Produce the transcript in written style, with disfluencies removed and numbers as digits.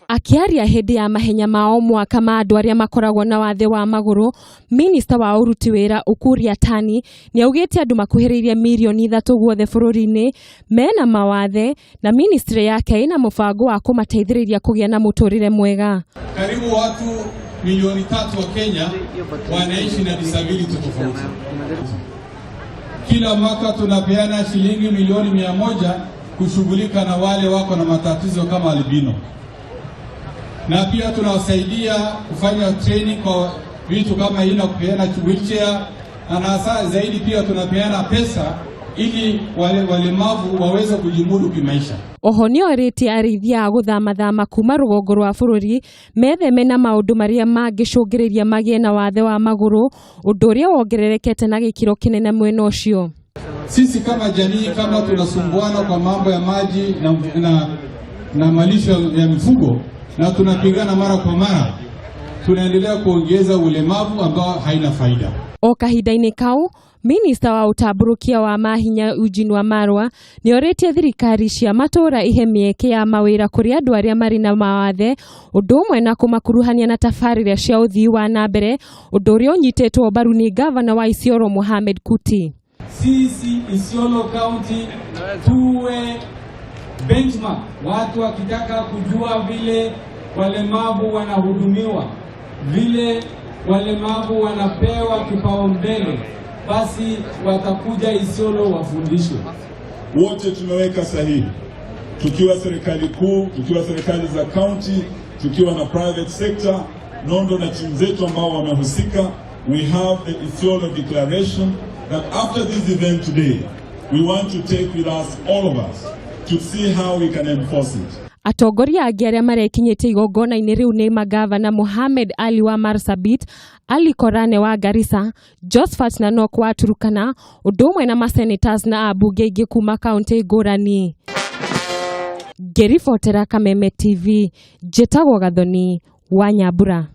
Akĩaria hĩndĩ ya mahenya ma o mwaka ma andũ arĩa makoragwo na wathe wa magũrũ, minista wa ũruti wĩra Ukur Yatani nĩ augĩte andũ makuhĩrĩirie mirioni 3 guothe bũrũri-inĩ mena mawathe na ministry yake ĩna mũbango wa kũmateithĩrĩria kũgĩa na mũtũrĩre mwega. Karibu watu milioni 3 wa Kenya wanaishi na disability tofauti. Kila mwaka tunapeana shilingi milioni 100 kushughulika na wale wako na matatizo kama albino, na pia tunawasaidia kufanya training kwa vitu kama hii na kupeana wheelchair, na hasa zaidi pia tunapeana pesa ili wale walemavu waweze kujimudu kimaisha. Oho nĩ orĩtie arĩithia a gũthamathama kuma rũgongo rwa bũrũri metheme na maũndũ marĩa mangĩcũngĩrĩria magĩe na wathe wa magũrũ, ũndũ ũrĩa wongererekete na gĩkĩro kĩnene mwena ũcio. Sisi kama jamii, kama tunasumbuana kwa mambo ya maji na malisho ya mifugo na tunapigana mara kwa mara, tunaendelea kuongeza ulemavu ambao haina faida. O kahinda-inĩ kau, minista wa ũtambũrũkia wa mahinya Eugene Wamalwa nĩ orĩtie thirikari cia matũũra ihe mĩeke ya mawĩra kũrĩ andũ arĩa marĩ na mawathe, ũndũ ũmwe na kũmakuruhania na tabarĩra cia ũthii wa na mbere, ũndũ ũrĩa ũnyitĩtwo mbaru nĩ gavana wa Isiolo Mohamed Kuti. Sisi Isiolo County tuwe benchmark, watu wakitaka kujua vile walemavu wanahudumiwa, vile walemavu wanapewa kipaumbele, basi watakuja Isiolo wafundishwe. Wote tumeweka sahihi, tukiwa serikali kuu, tukiwa serikali za county, tukiwa na private sector, Nondo na timu zetu ambao wamehusika. We have the Isiolo Declaration that after this event today, we want to take with us, all of us, to see how we can enforce it. Atongoria angĩ arĩa marekinyĩtie igongona-inĩ rĩu nĩ magavana Mohamed Ali wa Marsabit, Ali Korane wa Garissa, Josphat Nanok wa Turkana, ũndũ ũmwe na masenators na ambunge aingĩ kuma kaunti ngũrani. Ngĩribotera Kameme TV, njĩtagwo Gathoni wa Nyambura.